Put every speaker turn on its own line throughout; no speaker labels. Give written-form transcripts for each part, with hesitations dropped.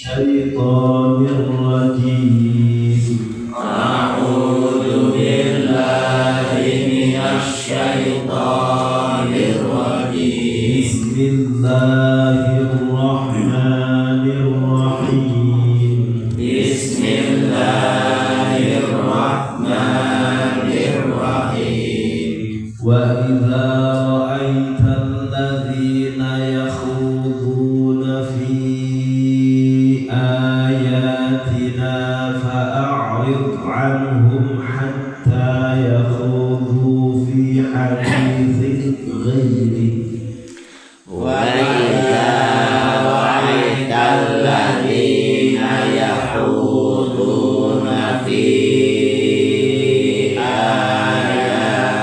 الشيطان الرجيم.
أعوذ بالله من الشيطان الرجيم.
بسم الله الرحمن الرحيم.
بسم الله الرحمن الرحيم.
وإذا رأيت الذين يخوضون في آياتنا فأعرض عنهم حتى يخوضوا في حديث غيره.
وإذا رأيت الذين يخوضون في آياتنا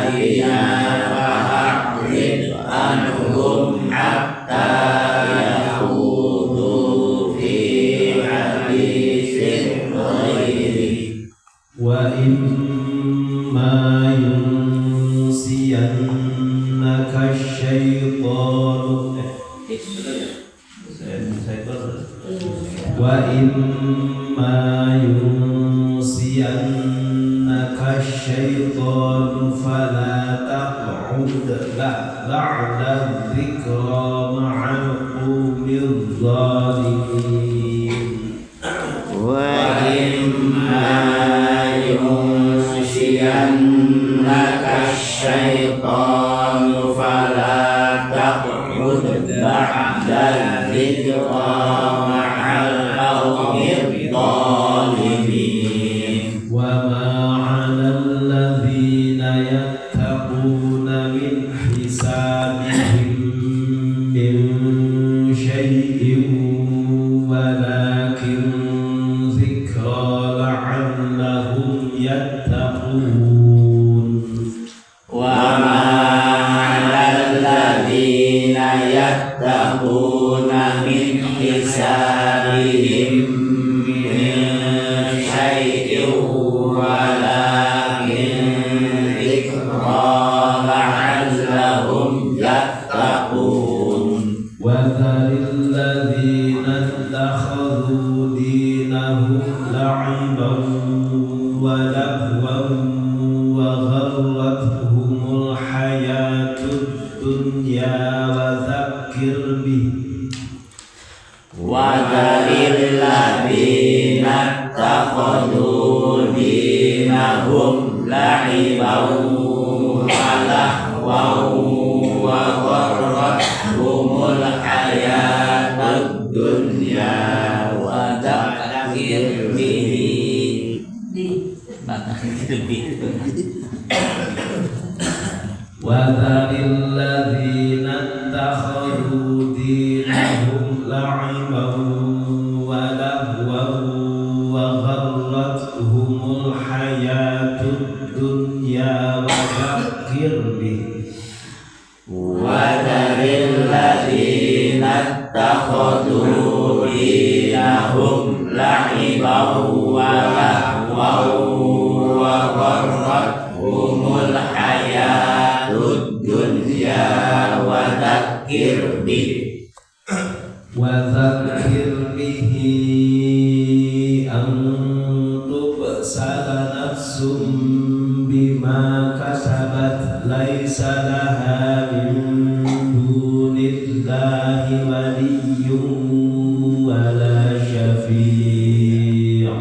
فأعرض عنهم حتى يخوضوا في حديث غيره.
وإما ينسينك الشيطان وإما ينسينك الشيطان فلا تقعد بعد الذكرى مع القوم الظالمين.
وإما ينسينك الشيطان فلا تقعد بعد الذكرى مع القوم الظالمين.
وما على الذين يتقون من حسابهم من شيء ولكن ذكرى لعلهم يتقون.
وما على الذين يتقون من حسابهم من شيء ولكن ذكرى لعلهم يتقون.
وذر الذين اتخذوا دينهم لعبا ولهوا وغرتهم الحياة الدنيا وذكر به.
وذر الذين اتخذوا دينهم لعبا ولهوا وغرتهم الحياة الدنيا وذكر به.
وذر الذين اتخذوا دينهم لعبا ولهوا وغرتهم الحياة الدنيا وذكر به.
وذر الذين اتخذوا دينهم لعبا ولهوا وغرتهم الحياة الدنيا وذكر به.
وذكر به أن تبسل نفس بما كسبت ليس لها من دون الله ولي ولا شفيع.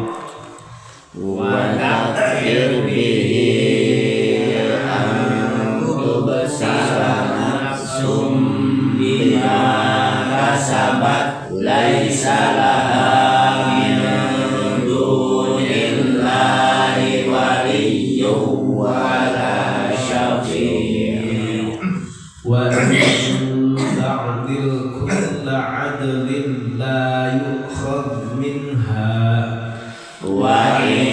وذكر به أن تبسل نفس بما كسبت ليس لها من دون الله ولي ولا شفيع.
وإن تعدل كل عدل لا يؤخذ منها.
وإن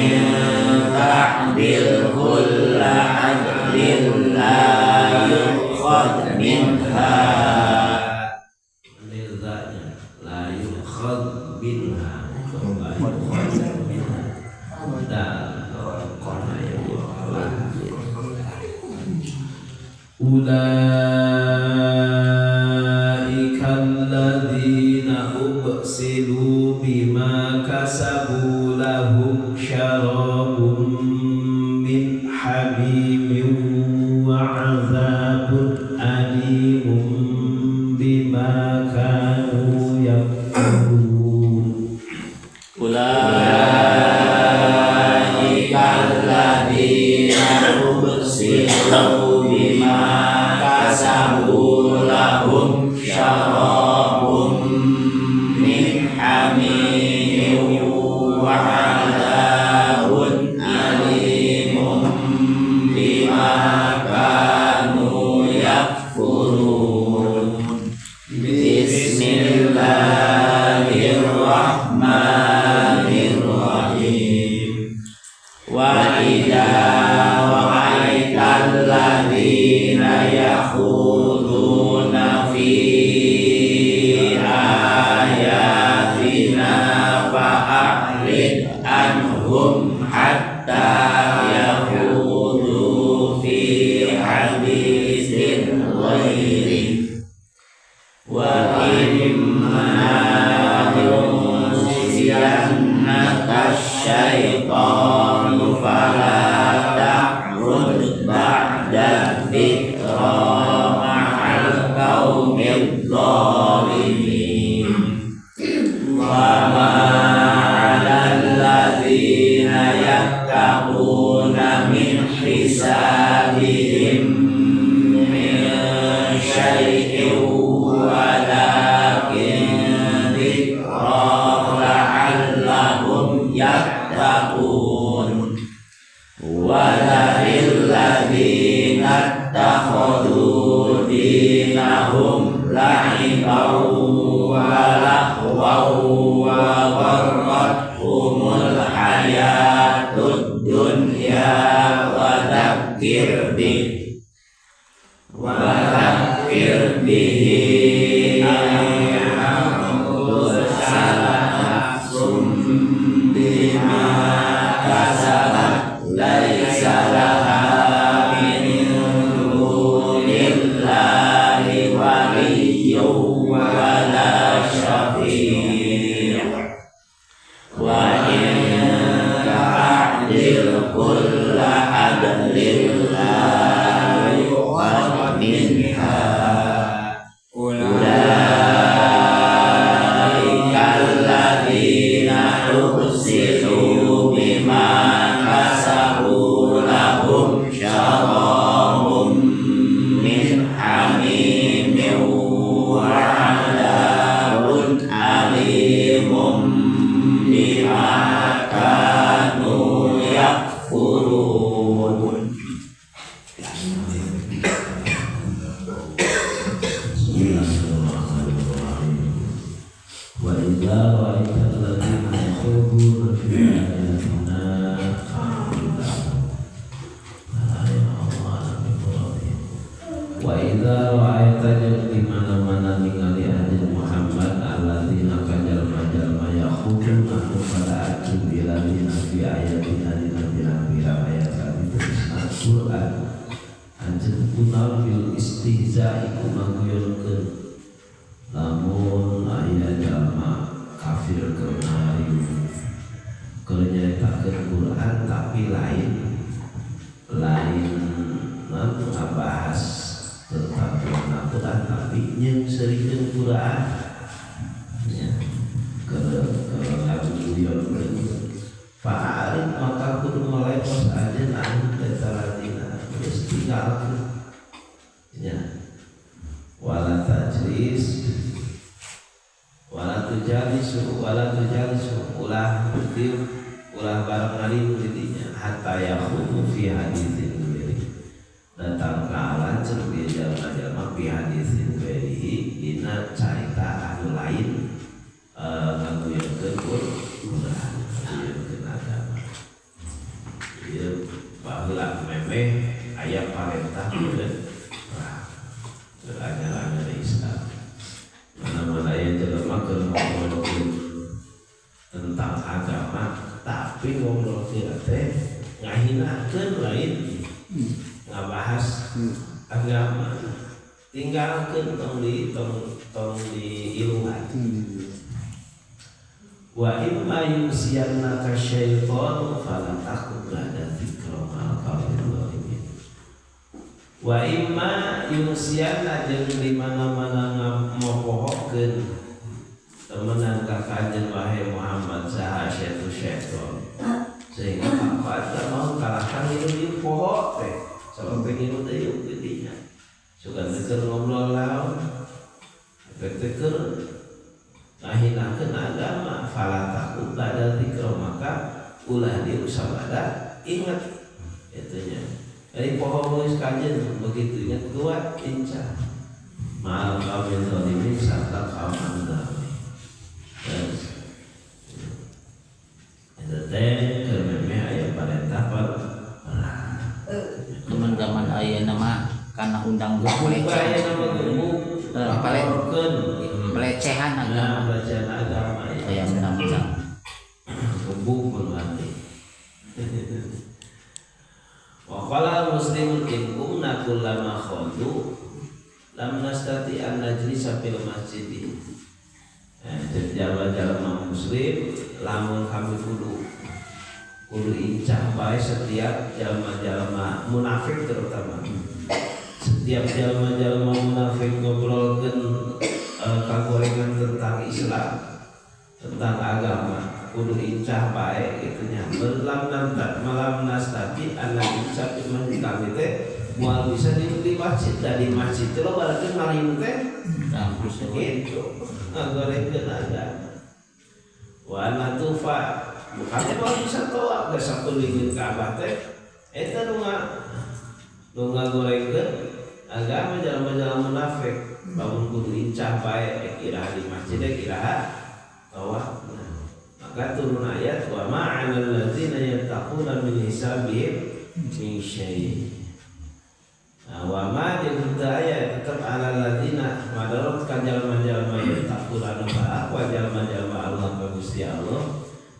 تعدل كل عدل لا يؤخذ منها.
لا يؤخذ منها. أولئك الذين أبسلوا بما kasabu lahum syarabun min hamimin wa 'adzabun alimun bima kanu yakfurun.
Ulaika alladziina ubsiru bima kasabu lahum syarabun min hamimin wa 'adzabun alimun bima kanu yakfurun. Bismillahirrahmanirrahim. Wa idza ra'aital ladzina yakhuduna fi ayatina fa'rid anhum hatta yakhudu fi haditsin ghairi wa imma yunsiyannaka syaitanu fala taq'ud ba'da dzikra ma'al qaumil zalimin. Wa ma 'alal ladzina yattaquna min hisabihim min syai'in walakin dzikra la'allahum yattaqun. Wa ladzina ittakhadhu dinahum la'iban wa lahwan wa gharrathumul hayatud dunya wa dzakir bihi nafsum bima kasabat laisa laha min dunillahi waliyyun wa la syafi' wa in ta'dil kulla adlin la yu'khadh minha. Ulaika alladzina ubsiru bima kasabu lahum syarabun min hamimin wa 'adzabun alimun bima kanu yakfurun.
Wa idza ra'aita alladziina yakhuduna fi ayatina fa'rid anhum la ya'lamu Wa idza ra'aita jeung di mana-mana ningali anjeun Muhammad alladzina kajalma-jalma yakhuduna anu pada acuh biladzina fi ayatina dina pirang-pirang ayat kami Al-Qur'an anjeun kunaon bil istihza'i kumaguyonkeun lamun aya jalma kafir keur nyaritakeun Quran tapi lain ngabahas tentang Quran tapi nyeungseurikeun Quran nya keur ngaguyonkeun fa'arid maka kudu melepos anjeun anu eta ladina geus tinggalkeun nya wala tajlis wala tujalisu ulah berdiri ulah bareng ngalimu didinya hatta yakhudu fi haditsin ghairi datang ka lanceuk dia jalma-jalma fi haditsin ghairihi dina carita anu lain ngaguyonkeun Quran ngaguyonkeun agama ieu baheula memeh aya parentah keur anyar-anyar Islam mana-mana aya jelema keur ngobrolkeun tentang agama tapi ngobrolkeun teh ngahinakeun lain ngabahas agama tinggalkeun tong di tong di iluhan. Wa imma yunsiyannaka syaitanu fala taqud ba'da dzikra ma'al qawmil zalimin. Wa imma yunsiyanna jeung di mana-mana ngamopohokeun temenan ka kanjeng wahai Muhammad saha syaitan sehingga kapan mau kalahkan hidup ieu poho teh sabab teh ngilu teh ieu geudinya sugan teh keur ngobrol laon teh keur ngahinakeun agama fala taqud ba'da dzikra maka ulah diusabada ingat itunya. Jadi poho geus kajen begitu ingat kuat lincah ma'al qawmil zalimin sarta kaum anu zalim. Eta teh keur memeh aya parentah perang.
Teman-teman ayeuna mah kana undang pelecehan agama.
Pelecehan agama.
Aya undang-undang.
Gebuk berarti. Wa qala muslimun in kunna kullama khadu lam nastati an najlisa fil masjid. Jadi jalma-jalma muslim lamun kami kudu incah bae setiap jalma-jalma munafik terutama. Setiap jalma-jalma munafik ngobrolkeun kagorengan tentang Islam, tentang agama, kudu incah bae kitu nya. Lam nantat malam nastati an najlisa fil masjid kami teh moal bisa di masjid, da di masjid teh lo berarti marim teh gitu ngagorengkeun agama. Wa natufa bukan moal bisa tawaf da sakulingin Ka'bah teh eta nu ngagorengkeun agama jalma-jalma munafik bangun kudu incah bae iraha di masjid iraha tawaf. Maka turun ayat wa ma'alal ladzina yattaquna min hisabihim min syai'. Wa ma jeung teu aya tetep alal ladzina madarot ka jalma-jalma yattaquna anu wa jalma-jalma Allah ka Gusti Allah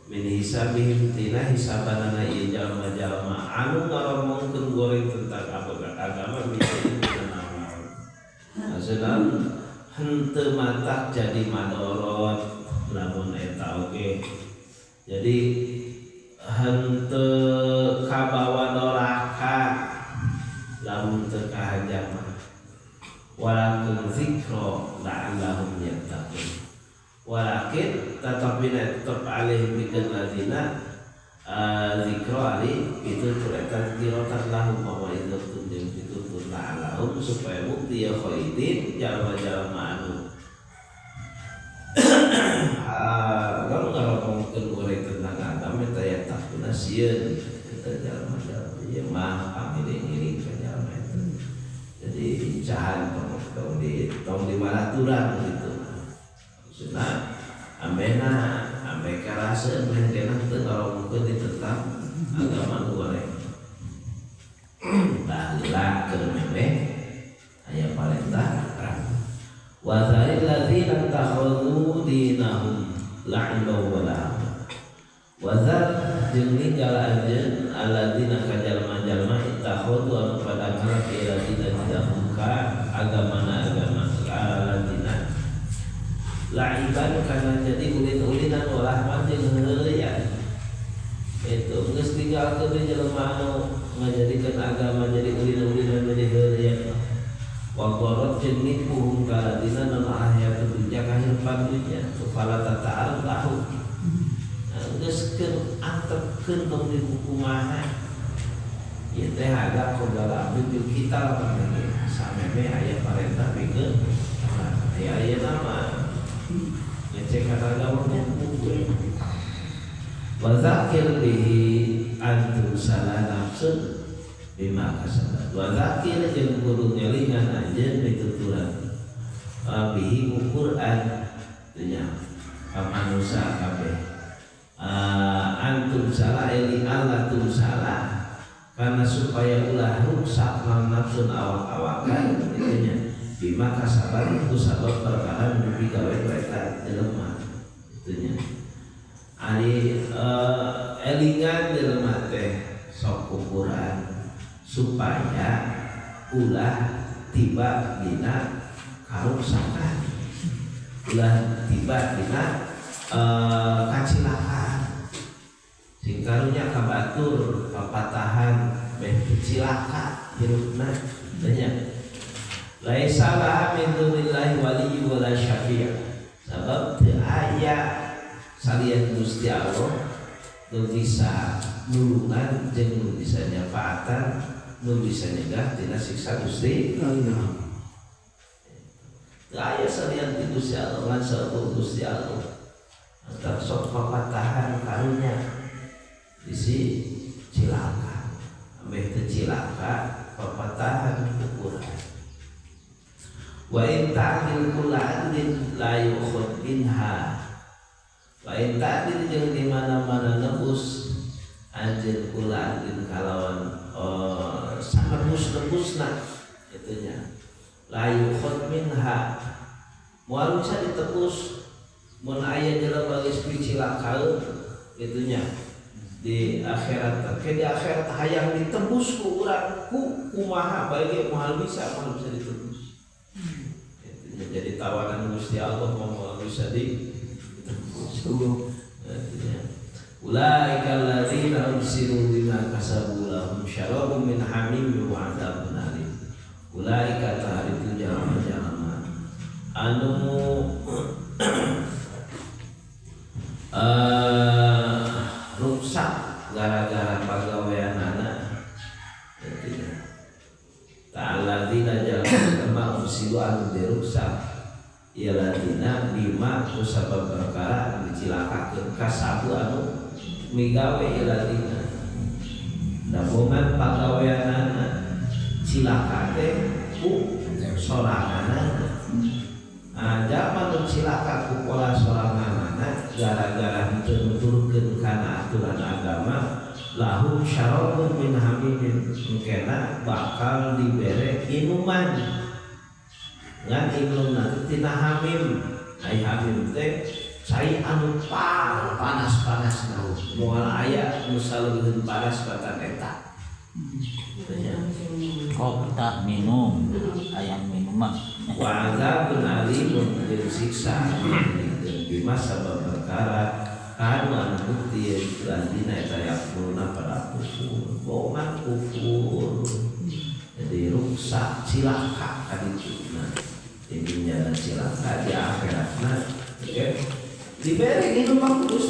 min hisabihim tina hisabanana ieu jalma-jalma anu ngaromongkeun goreng tentang agama misalnya naon. Maksudna henteu matak jadi madorot lamun eta oge. Jadi henteu kabawa doraka lamun teu kahajam walakin zikra la'allahum yattaqun. Walakin tetapi tetap alihim bikeun ladina zikra ali itu eta zikra lahum wa idzatun jeung pitutur la'allahum supaya bukti ya khaidin jalma-jalma anu kalau ngaromongkeun goreng tentang agama eta yattaquna sieun eta jalma-jalma ieu mah pamiring-iring ka jalma eta. Jadi incahan tong di malaturan gitu. Maksudna ambehna ambe karaseun meh kenah teu ngaromongkeun di tentang agama nu goreng. Baheula keur memeh aya parentah perang. Wa dzalil ladzina takhadhu dinahum la'iban wa lahwa. Wa dzal jeung ninggal anjeun alladzina ka jalma-jalma ittakhadhu anu pada ngalap ieu ladzina dinahum ka agamana agama alladzina la'iban kana jadi ulin-ulinan wa lahwan jeung heureuyan. Itu geus tinggalkeun deui jelema anu ngajadikeun agama jadi ulin-ulinan jadi heureuyan. Wa qarrat jeung nipuhum kaladina nana hayatu dunya kahirupan dunya fala tata'al lahu. Geus keur antepkeun tong di kumaha ieu teh agak qobala abdi kita lah sameme aya parentah pikeun aya ayeuna mah ngecek agama buku. Wa zakir bihi antum salah nafsun bima kasabat. Wa zakir jeung kudu ngelingan anjeun pituturan bihi ku Quran nya ka manusa kabeh. Antum salah eli Allah tum salah karena supaya ulah rusak nafsun awak-awakan itunya bima kasabat itu sabab perkara nu digawe eta jelema itunya. Ari elingan jelema teh sok Quran supaya ulah tiba dina karuksakan, ulah tiba dina Kacilakaan sing karunya ka batur papatahan beh cilaka hirupna tanya laisa laha min dunillahi waliyyu wala syafi' sabab teu aya salian Gusti Allah nu bisa nulungan jeung nu bisa nyafaatan nu bisa nyegah tina siksa Gusti
Allah.
Teu aya salian ti Gusti Allah ngan saukur Gusti Allah atau sok papatahan karunya isi cilaka ambeh teu cilaka papatahan ukuran wa in ta'dil kulla adlin la yukhad minha wa in ta'dil jeung di mana-mana nebus anjeun kulla adlin kalawan sanebus-nebusna itunya la yukhad minha moal bisa ditebus mun aya jelema geus dicilakaeun itunya di akhirat ke di akhirat hayang ditebus ku urang ku kumaha bae ge moal bisa ditebus. Itunya jadi tawaran Gusti Allah moal bisa ditebus. Itunya ulaika alladzina ursilu bima kasabu lahum syarabun min hamim wa adzabun alim. Ulaika ta'rifu jalma-jalma anu rusak gara-gara pagaweanana ta'alladzina jalma ursilu anu diruksak ieu ladina bima kusabab perkara anu dicilakakeun kasabu anu migawe ieu ladina dabongan pagaweanana cilaka teh ku soranganana. Nah, jalma nu cilaka ku pola soranganana gara-gara henteu nuturkeun kana aturan agama lahum syarabun min hamimin engkena bakal dibere inuman ngan inumna teh tina hamim ai hamim teh cai anu panas-panasna moal aya nu saleuweun panas batan eta.
Kok tak minum ayam minuman
wa adzabun alimun jeung siksa bima sabab perkara anu anu bukti ladina eta yakfuruna pada kufur bohongan kufur jadi rusak cilaka kaditu nah intinya cilaka di akhiratna oke diberi minuman ku